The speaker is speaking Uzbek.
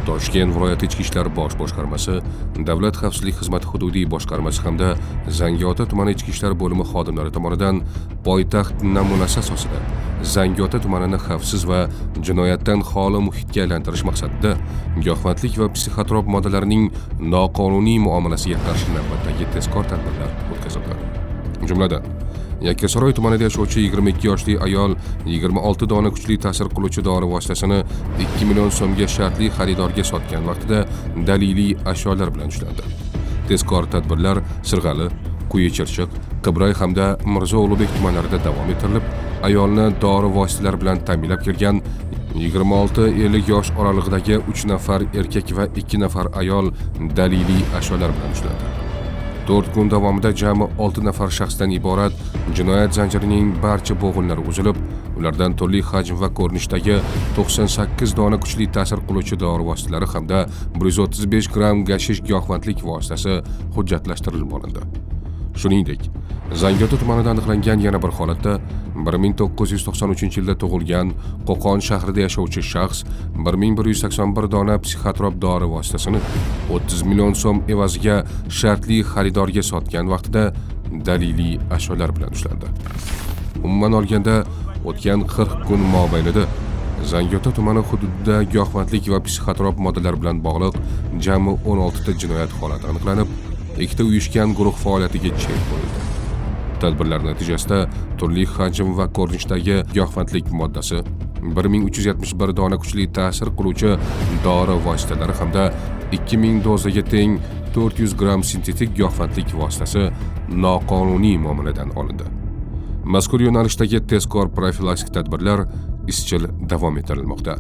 Toshkent viloyati Ichki ishlar bosh boshqarmasi, Davlat xavfsizlik xizmati hududiy boshqarmasi hamda Zangiota tumani Ichki ishlar bo'limi xodimlari tomonidan poytaxt namunasi asosida Zangiota tumanini xavfsiz va jinoyatdan xoli muhitga aylantirish maqsadida giyohvandlik va psixotrop moddalarning noqonuniy muomalasiga qarshi navbatdagi tezkor tadbirlar o'tkazildi. Jumladan, Yakkasaroy tumanida yashovchi 22 yoshli ayol 26 dona kuchli ta'sir qiluvchi dori vositasini 2 million so'mga shartli xaridorga sotgan vaqtida daliliy ashyolar bilan ushlandi. Tezkor tadbirlar Sirg'ali, Quyi Chirchiq, Qibray hamda Mirzo Ulug'bek tumanlarida davom ettirilib, ayolni dori vositalari bilan ta'minlab kelgan 26-50 yosh oralig'idagi 3 nafar erkak va 2 nafar ayol daliliy ashyolar bilan ushlandi. 4 kun davomida jami 6 nafar shaxsdan iborat jinoyat zanjirining barcha bo'g'inlari uzilib, ulardan turli hajm va ko'rinishdagi 98 dona kuchli ta'sir qiluvchi dori vositalari hamda 135 gramm gashish giyohvandlik vositasi hujjatlashtirilib olindi. Shuningdek, Zangiota tumanida aniqlangan yana bir holatda 1993-yilda tug'ilgan Qo'qon shahrida yashovchi shaxs 1181 dona psixotrop dori vositasini 30 million so'm evaziga shartli xaridorga sotgan vaqtida daliliy ashyolar bilan ushlandi. Umuman olganda, o'tgan 40 kun mobaynida Zangiota tumani hududida giyohvandlik va psixotrop moddalar bilan bog'liq jami 16 ta jinoyat holati aniqlanib, ikkita uyushgan guruh faoliyatiga chek qo'yildi. Tadbirlar natijasida turli hajm va ko'rinishdagi giyohvandlik moddasi, 1371 dona kuchli ta'sir qiluvchi dori vositalari hamda 2000 dozaga teng 400 gramm sintetik giyohvandlik vositasi noqonuniy muomaladan olindi. Mazkur yo'nalishdagi tezkor profilaktik tadbirlar izchil davom ettirilmoqda.